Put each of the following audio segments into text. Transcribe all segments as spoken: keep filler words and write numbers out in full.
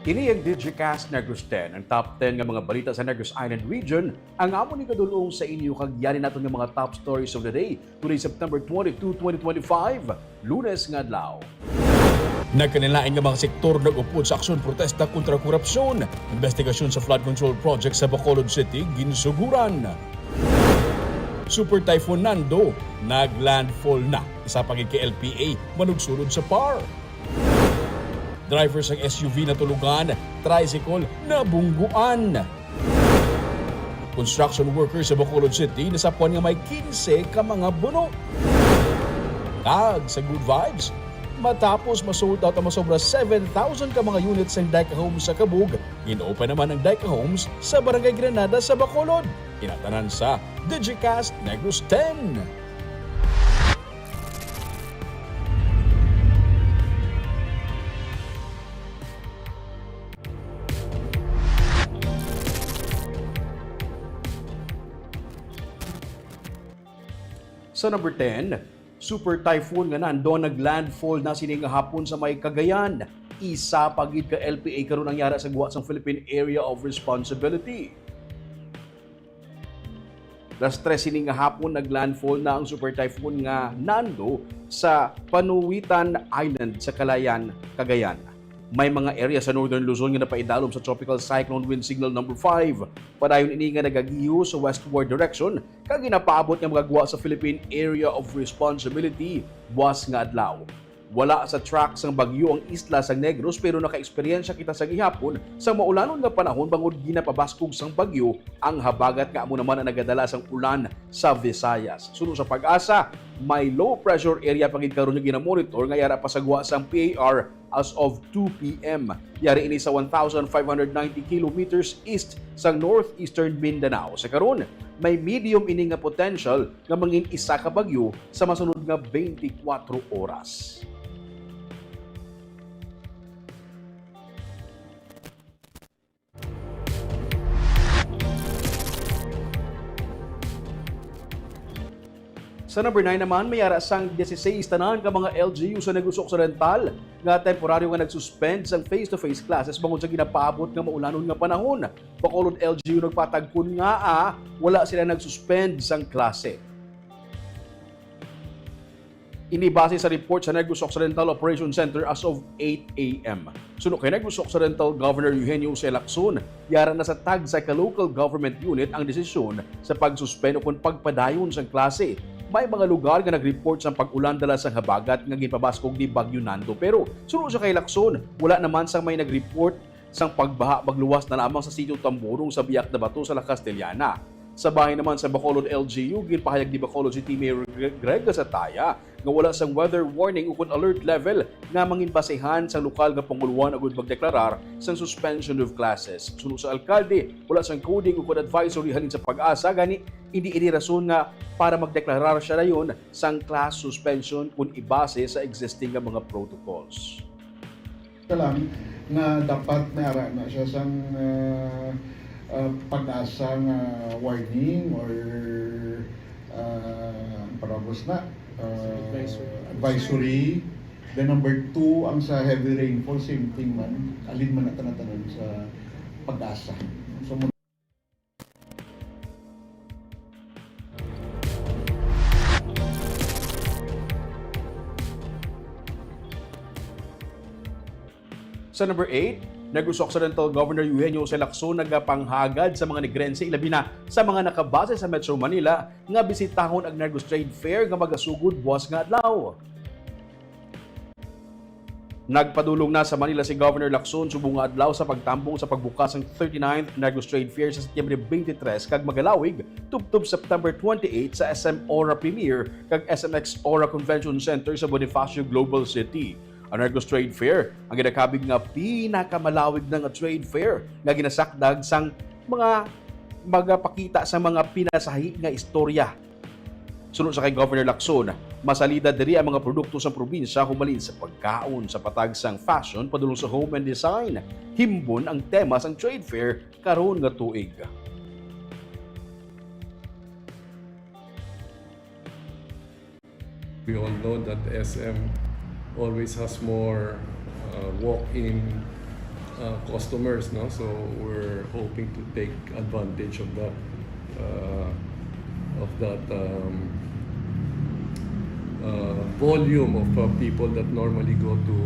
Kini ang Digicast Negros ten, ang top ten nga mga balita sa Negros Island Region, ang amo ni kadulong sa inyo kag yari naton nga mga top stories of the day. Today, September twenty-two, twenty twenty-five, Lunes nga adlaw. Nagkanilain nga mga sektor nag-upod sa aksyon protesta kontra korupsyon. Investigasyon sa flood control project sa Bacolod City ginsuguran. Super Typhoon Nando nag-landfall na. Isa pa gid ka L P A manugsulod sa par. Driver sang S U V natulugan, tricycle nabungguan. Construction worker sa Bacolod City nasapwan nga may kinse ka mga buno. Kag sa Good Vibes, matapos ma-sold out ang masobra seven thousand ka mga units sang Dyka Homes sa Cabug, gin-open naman ang Dyka Homes sa Barangay Granada sa Bacolod. Kinatanan sa Digicast Negros ten. Sa number ten, Super Typhoon nga Nando nag-landfall na sini nga hapon sa may Cagayan. Isa pa gid ka L P A karon ang yara sa guwa sang Philippine Area of Responsibility. Alas tres sini nga hapon, nag-landfall na ang Super Typhoon nga Nando sa Panuwitan Island sa Calayan, Cagayan. May mga area sa Northern Luzon nga napaidalom sa Tropical Cyclone Wind Signal number five. Padayon ini nga nagagiho sa westward direction kag ginapaabot nga magagwa sa Philippine Area of Responsibility buwas nga adlaw. Wala sa track sang bagyo ang isla sang Negros, pero nakaeksperyensya kita sa gihapon sang maulanon nga panahon bangod ginapabaskog sang bagyo ang habagat nga amo naman ang nagadala sang ulan sa Visayas. Suno sa PAGASA, may low pressure area pa gid karon nga ginamonitor nga yara pa sa gwa sang P A R as of two P M. Yari ini sa one thousand five hundred ninety kilometers east sang northeastern Mindanao. Sa karon, may medium ini nga potential nga mangin isa ka bagyo sa masunod nga twenty-four oras. Sa number nine naman, may ara sang dieciséis tanan ka mga L G U sa Negros Occidental nga temporaryo nga nag-suspend sang face-to-face classes bangod sa ginapaabot nga maulanon nga panahon. Bacolod L G U nagpatag kon ngaa wala sila nag-suspend sang klase. Ini base sa report sa Negros Occidental Operation Center as of eight A M. Suno kay Negros Occidental Governor Eugenio Jose Lacson, yara na sa tagsa ka local government unit ang desisyon sa pag-suspend ukon pagpadayon sang klase. May mga lugar nga nag-report sang pag-ulan dala sang habagat nga ginpabaskog ni Bagyo Nando, pero suno sa kay Lacson, wala naman sang may nag-report sang pagbaha magluwas na lamang sa Sitio Tamborong sa Biak na Bato sa La Castellana. Sa bahin naman sa Bacolod L G U, ginpahayag ni Bacolod City Mayor Gre-, Greg Gasataya nga wala sang weather warning ukon alert level nga manginbasehan sang lokal nga panguloan agud magdeklarar sang suspension of classes. Suno sa alkalde, wala sang coding ukon advisory halin sa PAGASA, gani hindi ini rason nga para magdeklarar siya dayon sang class suspension kon ibase sa existing nga mga protocols. Ka lang nga dapat may ara na siya sang, ah, ah, PAGASA nga warning or, ah, ang parabos na, ah, advisory. Advisory. The number two, ang sa heavy rainfall, same thing man. Alin man ang tanan-tanan sa PAGASA. So, Sa number eight, Negros Occidental Governor Eugenio Jose Lacson nagapanghagad sa mga Negrense, ilabi na sa mga nakabase sa Metro Manila, nga bisitahon ang Negros Trade Fair nga magasugod buwas nga adlaw. Nagpadulong na sa Manila si Governor Lacson subong nga adlaw sa pagtambong sa pagbukas sang thirty-ninth Negros Trade Fair sa Setyembre twenty-three kag magalawig tubtob September twenty-eight sa S M Aura Premier kag S M X Aura Convention Center sa Bonifacio Global City. Ang Negros Trade Fair ang ginakabig nga pinakamalawig na nga trade fair nga ginasakdag sang mga magapakita sa mga pinasahi nga istorya. Suno sa kay Governor Lacson, masalida diri ang mga produkto sa probinsya, humalin sa pagkaon, sa patag sang fashion, padulong sa home and design. Himbon ang tema sang trade fair karon nga tuig. We all know that S M always has more, uh, walk-in, uh, customers, no? So we're hoping to take advantage of that, uh, of that, um, uh, volume of, uh, people that normally go to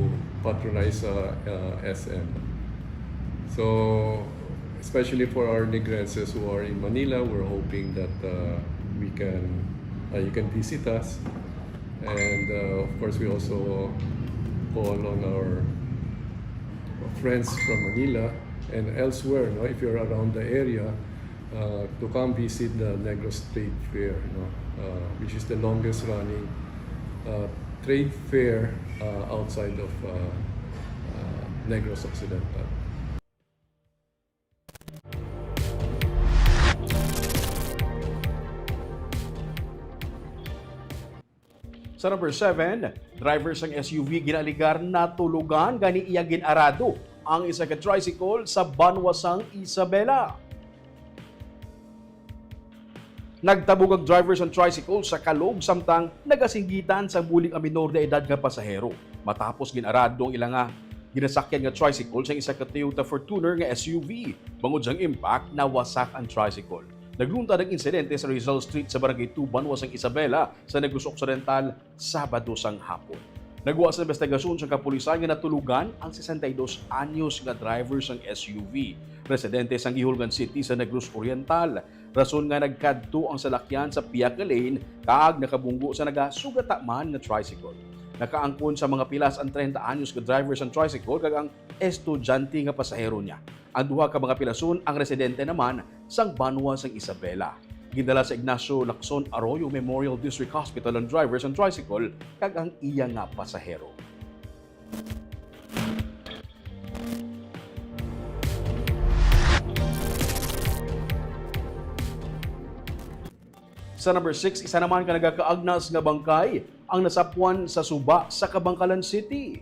patronize, uh, uh, S M. So, especially for our Negrenses who are in Manila, we're hoping that, uh, we can, uh, you can visit us. And, uh, of course, we also call on our friends from Manila and elsewhere, no, if you're around the area, uh, to come visit the Negros Trade Fair, no, uh, which is the longest running, uh, trade fair, uh, outside of, uh, uh, Negros Occidental. Sa number seven, driver sang S U V ginaaligar natulugan gani iya gin-arado ang isa ka tricycle sa banwa sang Isabela. Nagtabog ang driver sang tricycle sa kalog samtang nagasinggitan sang bulig ang minor de edad nga pasahero. Matapos gin-arado ang ila nga ginasakyan nga tricycle sang isa ka Toyota Fortuner nga S U V. Bangod sang impact, nawasak ang tricycle. Nagluntad ang insidente sa Rizal Street sa Barangay two, banwa sang Isabela, sa Negros Occidental, Sabado sang hapon. Nagwa sa investigasyon sang kapulisan nga natulugan ang sesenta y dos anyos nga driver sang S U V, residente sang Guihulgan City sa Negros Oriental, rason nga nagkadto ang salakyan sa pihak nga lane kag nakabunggo sa nagasugata man nga tricycle. Nakaangkon sa mga pilas ang treinta anyos nga driver sang tricycle kag ang estudyante nga pasahero niya. Ang duha ka mga pilason ang residente naman sang banwa sang Isabela. Gindala sa Ignacio Lacson Arroyo Memorial District Hospital ang driver sang tricycle kag ang iya nga pasahero. Sa number six, isa naman ka nagakaagnas nga bangkay ang nasapwan sa suba sa Kabankalan City.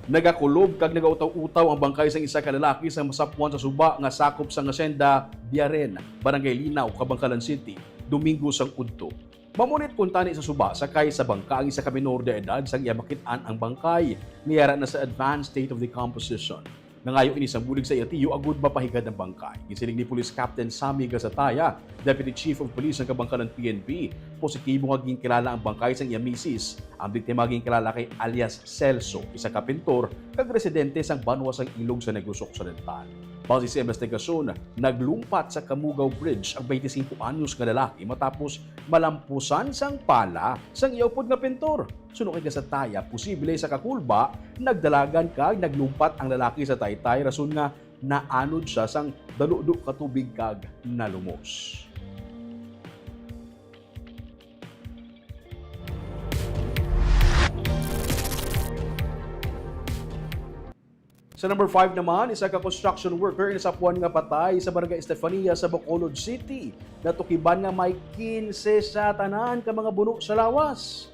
Nagakulob kag nagautaw-utaw ang bangkay sang isa ka lalaki sa masapwan sa suba nga sakop sang Hacienda Biaren, Barangay Linaw, Kabankalan City, Domingo sang udto. Mamunit kuntani sa suba sakay sa bangka ang isa ka minor de edad sang iya makit-an ang bangkay nga yara na sa advanced state of decomposition. Nangayo ini sang bulig sa iya tiyo agud mapahigad ang bangkay. Ginsiling ni Police Captain Sammy Gasataya, Deputy Chief of Police sang Kabankalan P N P, positibo nga ginkilala ang bangkay sang iya misis. Ang biktima ginkilala kay alias Celso, isa ka pintor kag residente sang banwa sang Ilog sa Negros Occidental. Base sa investigasyon, naglumpat sa Kamugaw Bridge ang twenty-cinco anyos nga lalaki matapos malampusan sang pala sang iya upod nga pintor. Suno kay Gasataya, posible sa kakulba, nagdalagan kag naglumpat ang lalaki sa taytay rason nga naanod sia sang daludo ka tubig kag nalumos. Sa number five naman, isa ka construction worker ang nasapwan nga patay sa Barangay Estefania sa Bacolod City. Natukiban nga may quince sa tanan ka mga buno sa lawas.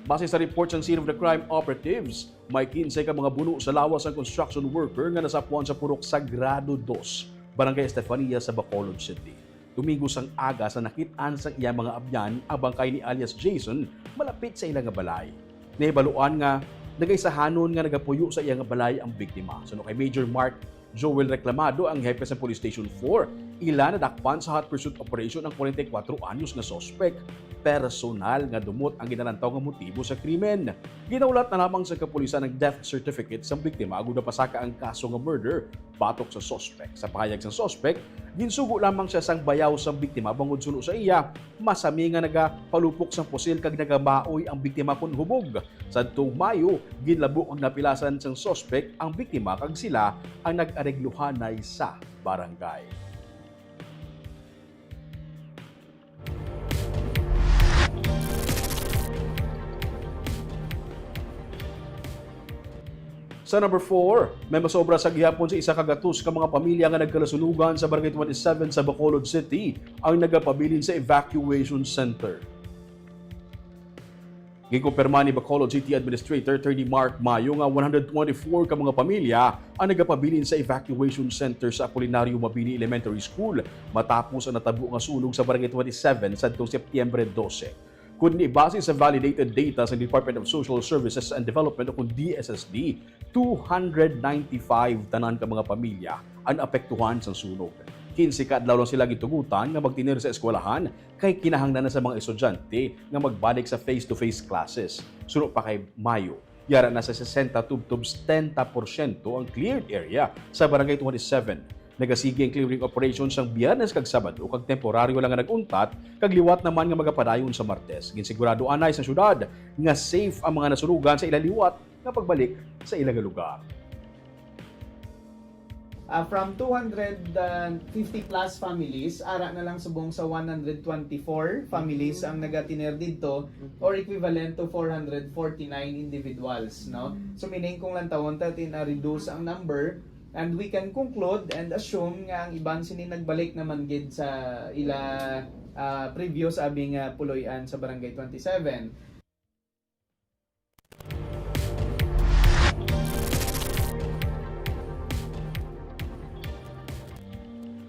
Base sa report sang scene of the crime operatives, may quince ka mga buno sa lawas sang construction worker nga nasapwan sa purok Sagrado dos, Barangay Estefania sa Bacolod City. Domingo sang aga sa nakit-an sang iya mga abyan ang bangkay ni alias Jason malapit sa ila nga balay. Nahibaluan nga nagaisahanon nga nagapuyo sa iya nga balay ang biktima. Suno kay Major Mark Joel Reclamado, ang hepe sa Police Station four, ila nadakpan sa hot pursuit operation ang forty-four anyos nga suspek. Personal nga dumot ang ginalantaw nga motibo sa krimen. Ginahulat na lamang sa kapulisan ang death certificate sang biktima agud mapasaka ang kaso nga murder batok sa suspek. Sa pahayag sang suspek, ginsugo lamang siya sang bayaw sang biktima bangod suno sa iya, masami nga nagapalupok sang pusil kag nagamaoy ang biktima kon hubog. Sadtong Mayo, ginlabo kag napilasan sang suspek ang biktima kag sila ang nag-aregluhanay sa barangay. Sa number four, may masobra sa gihapon sa isa ka gatos ka mga pamilya nga nagkalasunugan sa Barangay twenty-seven sa Bacolod City ang nagapabilin sa evacuation center. Ginkumpirma ni Bacolod City Administrator Attorney Mark Mayo nga one hundred twenty-four ka mga pamilya ang nagapabilin sa evacuation center sa Apolinario Mabini Elementary School matapos ang natabo nga sunog sa Barangay twenty-seven sadtong Setyembre dose. Kundi base sa validated data sa Department of Social Services and Development o kung D S S D, two hundred ninety-five tanan ka mga pamilya ang apektuhan sa sunog. Kinse ka adlaw lang sila gitugutan nga magtener sa eskwelahan kay kinahanglan na sa mga estudyante nga magbalik sa face-to-face classes. Suno pa kay Mayo, yara na sa sesenta tubtob setenta porsyento ang cleared area sa Barangay twenty-seven. Nagasigi ang clearing operation sang Biyernes kag Sabado kag temporaryo lang nga nag-untat kag liwat naman nga magapadayon sa Martes. Ginsigurado anay sa syudad nga safe ang mga nasunugan sa ila liwat nga pagbalik sa ila nga lugar. Ah, from two hundred fifty plus families, ara na lang subong sa one hundred twenty-four families ang nagatiner didto, or equivalent to four hundred forty-nine individuals, no? So meaning kung lantawon ta, tin-, ah, reduce ang number, and we can conclude and assume nga ang iban sini nagbalik naman gid sa ila, ah, previous abi nga puloy-an sa Barangay twenty-seven.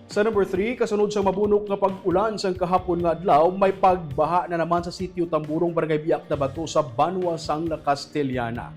Sa number three, kasunod sa mabunok nga pag-ulan sang kahapon nga adlaw, may pagbaha na naman sa sitio Tamburong, Barangay Biak na Bato sa Banwa sang La Castellana.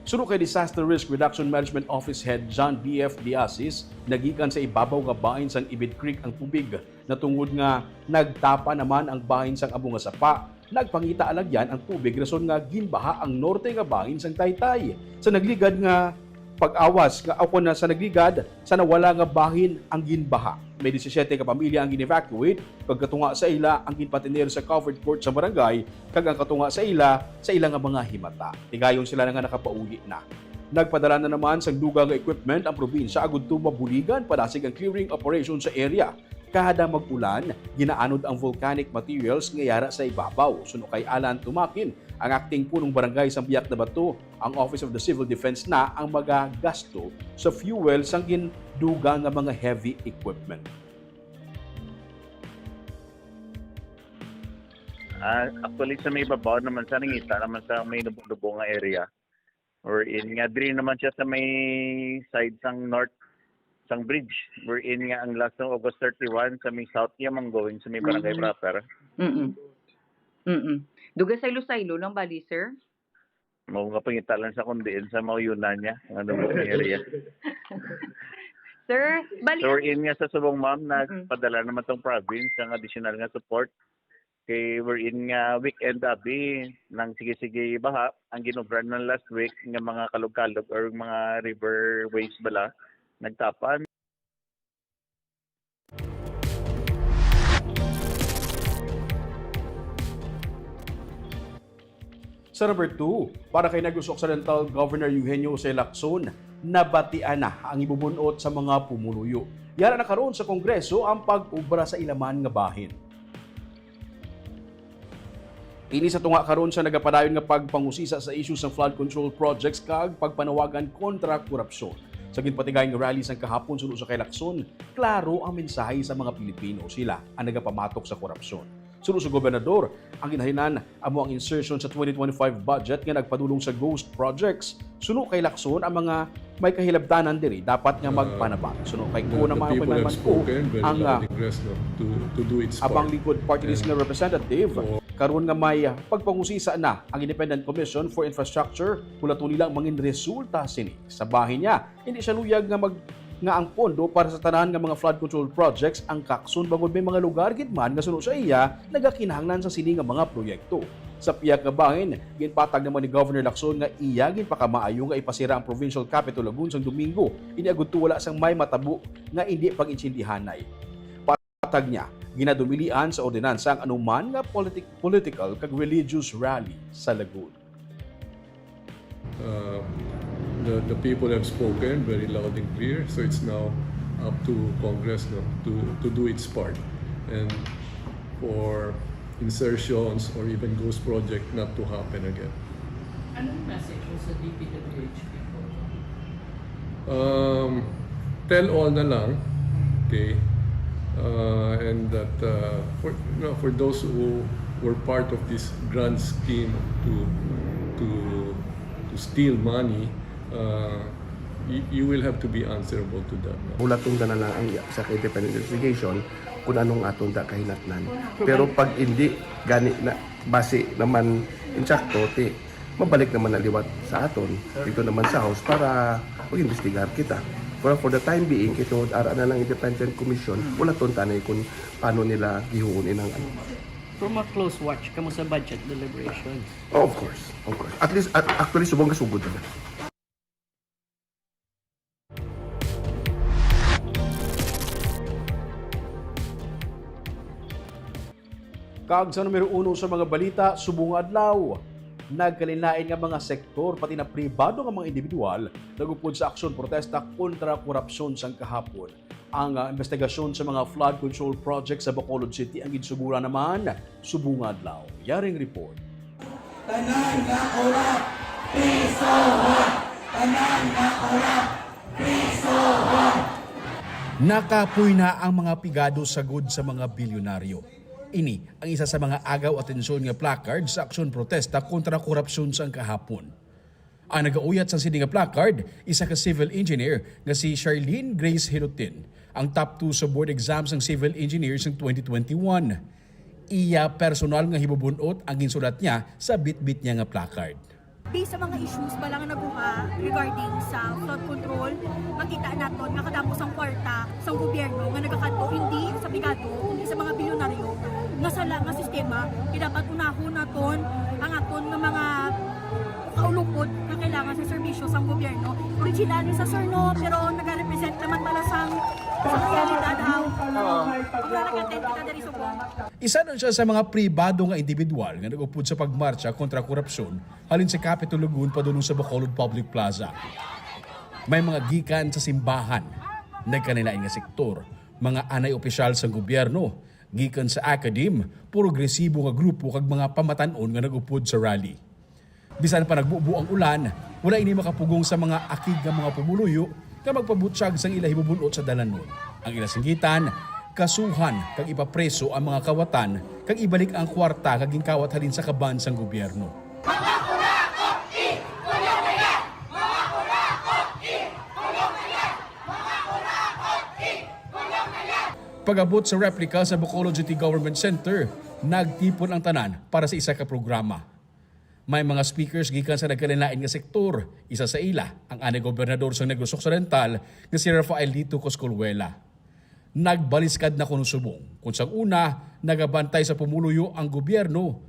Suno kay Disaster Risk Reduction Management Office Head John B F Diasis, nagikan sa ibabaw nga bahin sang Ibid Creek ang tubig, natungod nga nagtapa naman ang bahin sang amo nga sapa. Nagpangita alagyan ang tubig rason nga ginbaha ang norte nga bahin sang Taytay. Sa nagligad nga pag-awas nga, o kon sa nagligad sa nawala nga bahin ang ginbaha. May disisiete ka pamilya ang gin-evacuate, kag katunga sa ila ang ginpatener sa covered court sa barangay, kag ang katunga sa ila sa ila nga mga himata. Tigayon sila na nga nakapauli na. Nagpadala na naman sang dugang nga equipment ang probinsya agud to mabuligan padasig ang clearing operation sa area. Kada mag-ulan, ginaanod ang volcanic materials nga yara sa ibabaw. Suno kay Alan Tumakin, ang acting punong barangay sang Biak na Bato, ang Office of the Civil Defense na ang magagasto sa fuel sang gindugang nga mga heavy equipment. Ah, actually, sa may babaw naman sa nangita naman sa may lubong-lubong nga area. Wherein nga, diri naman siya sa may side sang north sang bridge. Wherein nga ang last ng August thirty-one sa may south niya mang going sa may barangay Mhm. proper. Mm-mm. Mm-mm. Duga saylo-saylo lang bali, sir? Mao nga pangita lang sa kung diin sa mauyunan niya, ang lubong nga area. Sir, bali So, wherein nga sa subong, ma'am, Mm-mm. nagpadala naman tong province ng additional nga support. Kay wherein nga weekend abi, nang sige-sige baha, ang ginobran ng last week nga mga kalog-kalog or mga river ways bala, nagtapan. Sa number two, para kay Negros Occidental Governor Eugenio Jose Lacson, nabatian na ang ibubunot sa mga pumuluyo. Yara na karon sa Kongreso ang pag-obra sa ila man nga bahin. Ini sa tunga karon sa nagapadayon nga pagpangusisa sa isyu sang flood control projects kag pagpanawagan kontra korupsyon. Sa ginpatigay nga rally sang kahapon suno sa kay Lacson, klaro ang mensahe sa mga Pilipino, sila ang nagapamatok sa korupsyon. Suno sa gobernador, ang ginhalinan amo ang insertion sa twenty twenty-five budget nga nagpadulong sa ghost projects. Suno kay Lacson, ang mga may kahilabtanan diri dapat nga magpanabat. Suno kay Ko naman, kay man ko ang, ah, Abang Lingkod Party List nga representative, karon nga may, ah, pagpangusisa na ang Independent Commission for Infrastructure, hulaton nila ang mangin resulta sini. Sa bahin niya, hindi siya luyag nga mag-, nga ang pondo para sa tanan nga mga flood control projects ang kakson, bangod may mga lugar gid man nga suno sa iya nagakinahanglan sa sini nga mga proyekto. Sa pihak nga bahin, ginpatag naman ni Governor Lacson nga iya ginpakamaayo nga ipasira ang Provincial Capitol Lagoon sang Domingo, ini agud to wala sang may matabo nga indi pag-intindihanay. Patag niya, ginadumilian sa ordinansa ang anuman nga politic-, political kag religious rally sa Lagoon. Uh, the, the people have spoken very loud and clear, so it's now up to Congress, no, to, to do its part and for insertions or even ghost project not to happen again. Anong message mo sa D P W H people? Um, tell all na lang, okay? Uh, and that, uh, for, you know, for those who were part of this grand scheme to, to, to steal money, uh, you, you will have to be answerable to that, no? Hulaton ta na lang ang sa independent investigation kung anong aton da kahinatnan. Pero pag hindi gani na, basi naman insakto, ti mabalik naman na liwat sa aton, dito naman sa house, para mag-investigar kita. Pero for the time being, kay tungod ara na lang independent commission, wala ton tanay kung paano nila gihuon inang ano. From a close watch kamo sa budget deliberation. Oh, of course, of course. At least, at, actually, subong kasugod na. Kag sa numero uno sa mga balita, subong nga adlaw, nagkalain-lain nga mga sektor, pati na pribado nga mga individual, nag-upod sa aksyon protesta kontra korupsyon sang kahapon. Ang, ah, investigasyon sa mga flood control project sa Bacolod City ang ginsuguran naman subong nga adlaw. Yaring report. Tanan nga korap, prisohon! Tanan nga korap, prisohon! Nakapoy na ang mga pigado sagod sa mga bilyonaryo. Ini ang isa sa mga agaw atensyon nga placard sa aksyon protesta kontra korupsyon sang kahapon. Ang nagauyat sang sini nga placard, isa ka civil engineer nga si Charlene Grace Hilutin, ang top two sa board exam sang civil engineer sang twenty twenty-one. Iya personal nga hibubun-ot ang ginsulat niya sa bitbit niya nga placard. Based sa mga issues pa lang nga naguha regarding sa flood control, makita naton nga kadamo sang kwarta sang gobyerno nga nagakadto hindi sa pigado kundi sa mga bilyonaryo nga sala nga sistema. Kaya dapat unahon naton ang aton nga mga kaulupod nga kailangan sa serbisyo sang gobyerno. Original ni sa Sorno, pero nagarepresent naman pala sang sa komunidad, haw. Ang nagkatend kita diri subong. Isa nun siya sa mga pribado nga individual nga nag-upod sa pagmarcha kontra korupsyon halin sa Capitol Lagoon padulong sa Bacolod Public Plaza. May mga gikan sa simbahan, nagkalain-lain nga sektor, mga anay opisyal sang gobyerno, gikan sa academe, progresibo nga grupo kag mga pamatan-on nga nag-upod sa rally. Bisan pa nagbubo ang ulan, wala ini makapugong sa mga akig nga mga pumuluyo nga magpabutyag sang ila hibubun-ot sa dalanon. Ang ila singgitan, kasuhan kag ipapreso ang mga kawatan kag ibalik ang kwarta nga ginkawat halin sa kaban sang gobyerno. Pag-abot sa replika sa Bacolod City Government Center, nagtipon ang tanan para sa isa ka programa. May mga speakers gikan sa nagkalain-lain nga sektor. Isa sa ila, ang anay gobernador sang Negros Occidental nga si Rafael Lito Coscoluela. Nagbaliskad na kuno subong, kung sang una, nagabantay sa pumuluyo ang gobyerno.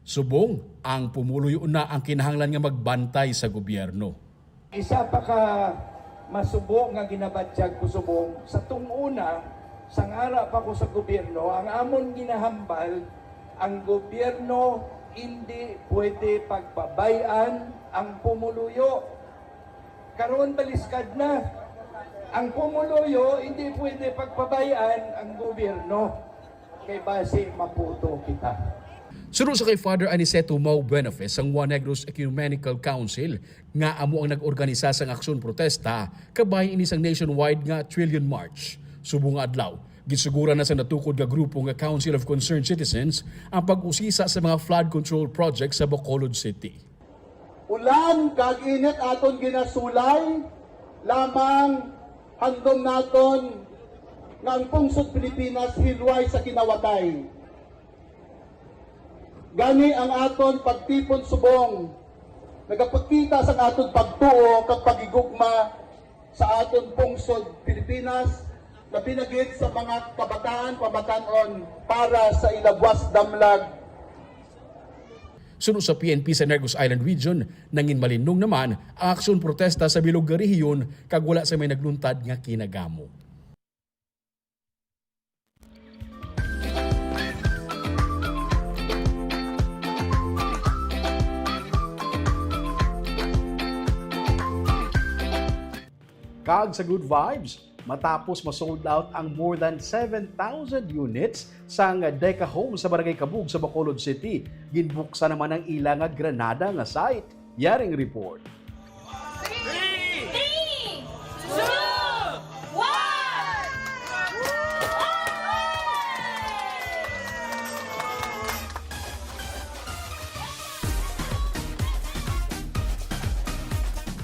Subong, ang pumuluyo na ang kinahanglan nga magbantay sa gobyerno. Isa pa ka masubo nga ginabatyag ko subong, sa tunguna, sang ara pa ko sa gobyerno, ang amon ginahambal, ang gobyerno indi pwede pagpabay-an ang pumuluyo. Karon baliskad na. Ang pumuluyo indi pwede pagpabay-an ang gobyerno. Kay basi maputo kita. Suno sa kay Father Aniceto Mau Buenofes sang One Negros Ecumenical Council, nga amo ang nag-organisa sang aksyon protesta, kabahin ini sang nationwide nga Trillion March. Subong nga adlaw, ginsuguran na sa natukod nga grupo nga Council of Concerned Citizens ang pag-usisa sa mga flood control project sa Bacolod City. Ulan kag init aton ginasulay, lamang handom naton nga ang pungsod Pilipinas hilway sa kinawatay. Gani ang aton pagtipon subong nagapakita sang aton pagtuo kag paghigugma sa aton pungsod Pilipinas, labi na gid sa mga kabataan pamatan-on para sa ila buas damlag. Suno sa P N P sa Negros Island Region, nangin malinong naman ang aksyon protesta sa bilog nga rehiyon kag wala sa may nagluntad nga kinagamo. Kag sa good vibes, matapos ma-sold out ang more than seven thousand units sang Deca Home sa Barangay Cabug sa Bacolod City, ginbuksan naman ang ila nga Granada nga site. Yaring report.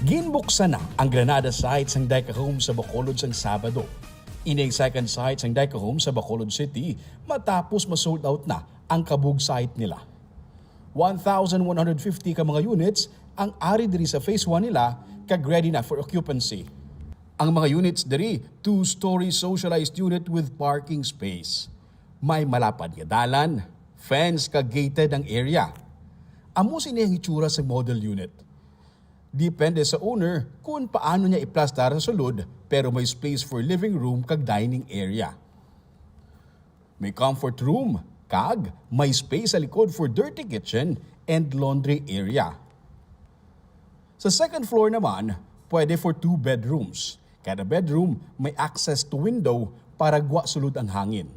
Ginbuksan na ang Granada site sang Deca Home sa Bacolod sang Sabado. Ining second site sang Deca Homes sa Bacolod City matapos ma-sold out na ang kabug site nila. One thousand one hundred fifty ka mga units ang ari diri sa phase one nila kag ready na for occupancy. Ang mga units diri, two-story socialized unit with parking space. May malapad nga dalan, fence kag gated ang area. Amo sini ang itsura sa model unit. Depende sa owner kung paano niya iplastar sa sulod, pero may space for living room kag dining area. May comfort room, kag may space sa likod for dirty kitchen and laundry area. Sa second floor naman, pwede for two bedrooms. Kada bedroom may access to window para gwa sulod ang hangin.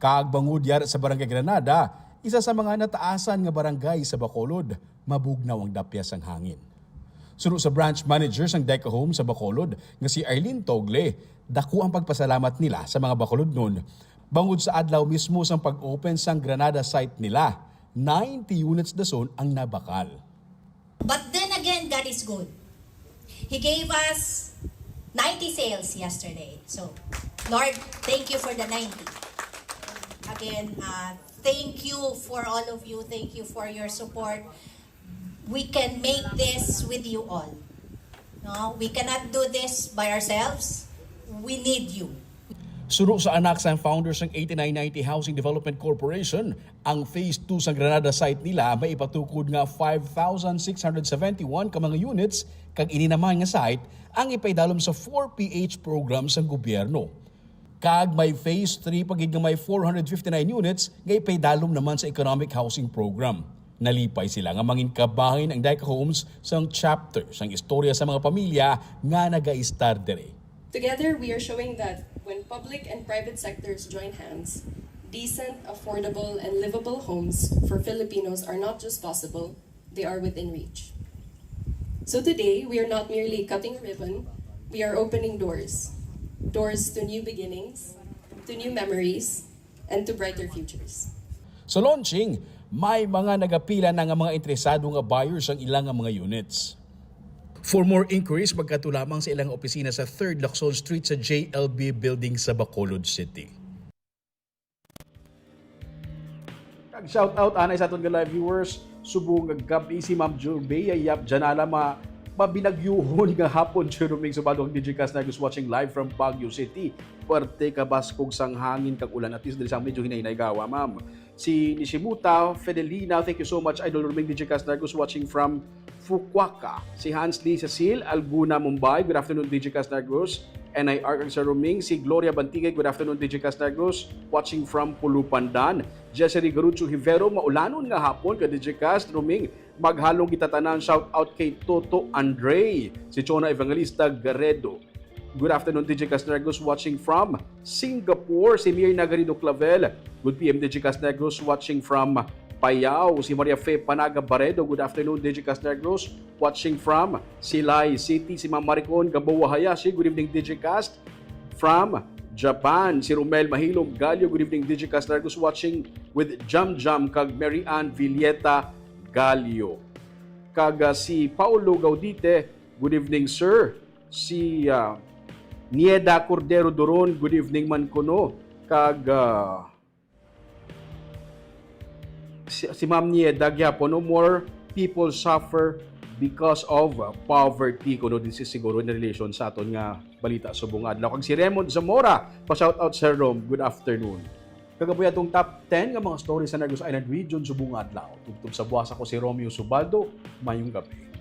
Kag bangod yara sa Barangay Granada, isa sa mga nataasan nga barangay sa Bacolod, mabugnaw ang dapya sang hangin. Suno sa branch manager sang Deca Home sa Bacolod nga si Arlene Togle, dako ang pagpasalamat nila sa mga Bacolodnon bangod sa adlaw mismo sang pag-open sang Granada site nila, ninety units dason ang nabakal. But then again, God is good. He gave us ninety sales yesterday. So, Lord, thank you for the ninety. Again, uh, thank you for all of you. Thank you for your support. We can make this with you all. No, we cannot do this by ourselves. We need you. Suno sa anak sang founder sang eighty-nine ninety Housing Development Corporation, ang Phase two sang Granada site nila may ipatukod nga five thousand six hundred seventy-one ka mga units, kag ini naman nga site ang ipaidalom sa four P H program sang gobyerno. Kag may Phase three pa gid nga may four hundred fifty-nine units nga ipaidalom naman sa Economic Housing Program. Nalipay sila nga mangin kabahin ang Deca Homes sang chapter sang istorya sa mga pamilya nga nagaistar diri. Together, we are showing that when public and private sectors join hands, decent, affordable, and livable homes for Filipinos are not just possible, they are within reach. So today, we are not merely cutting a ribbon, we are opening doors. Doors to new beginnings, to new memories, and to brighter futures. Sa launching, may mga nagapila na nga mga interesado nga buyers ang ilang nga mga units. For more inquiries, magkadto lamang sa ilang opisina sa Third Lacson Street sa J L B Building sa Bacolod City. Kag shout out anay sa aton nga live viewers. Subong nga gab-i si Ma'am Jurbea Yap Janala ma mabinagyohon nga hapon, Jeroming Subaldo kag D J Cas Nargos watching live from Baguio City. Puwerte ka baskog sang hangin kag ulan, at least diri sa medyo hinay-hinay gawa, ma'am. Si Nishimuta Fedelina, thank you so much, Idol Roming, D J Cas Nargos watching from Fukuoka. Si Hans Lee Cecil Alguna, Mumbai, good afternoon, D J Cas Nargos, N I R kag Sir Roming. Si Gloria Bantigay, good afternoon, D J Cas Nargos, watching from Pulupandan. Jesse Rigarucho Hivero, maulanon nga hapon ka D J Cas, Roming, maghalong kita tanan, shout out kay Toto Andre. Si Chona Evangelista Garedo, good afternoon, D J Cas Nargos, watching from Singapore. Si Mirna Garrido Clavel, good P M, D J Cas Nargos, watching from Payao. Si Maria Fe Panaga Baredo, good afternoon, D J Cas Nargos, watching from Silay City. Si Ma'am Maricon Gamboa Hayashi, good evening, D J Cas. From Japan, si Romel Mahilom Galio, good evening, D J Cas Nargos, watching with Jam Jam kag Mary Ann Villeta Galio. Kag, ah, si Paulo Gaudite, good evening, sir. Si, ah, Nieda Cordero Duron, good evening man kuno. Kag, ah, si, si Ma'am Nieda gyapon, no, more people suffer because of, uh, poverty. Kuno din si siguro in relation sa aton nga balita subong adlaw. Kag si Raymond Zamora, pa-shout out, Sir Rom, good afternoon. Kagabi atong top ten nga mga stories sa Negros Island Region subong adlaw. Tubtob sa buwas, ako si Romeo Subaldo. Mayong gabi.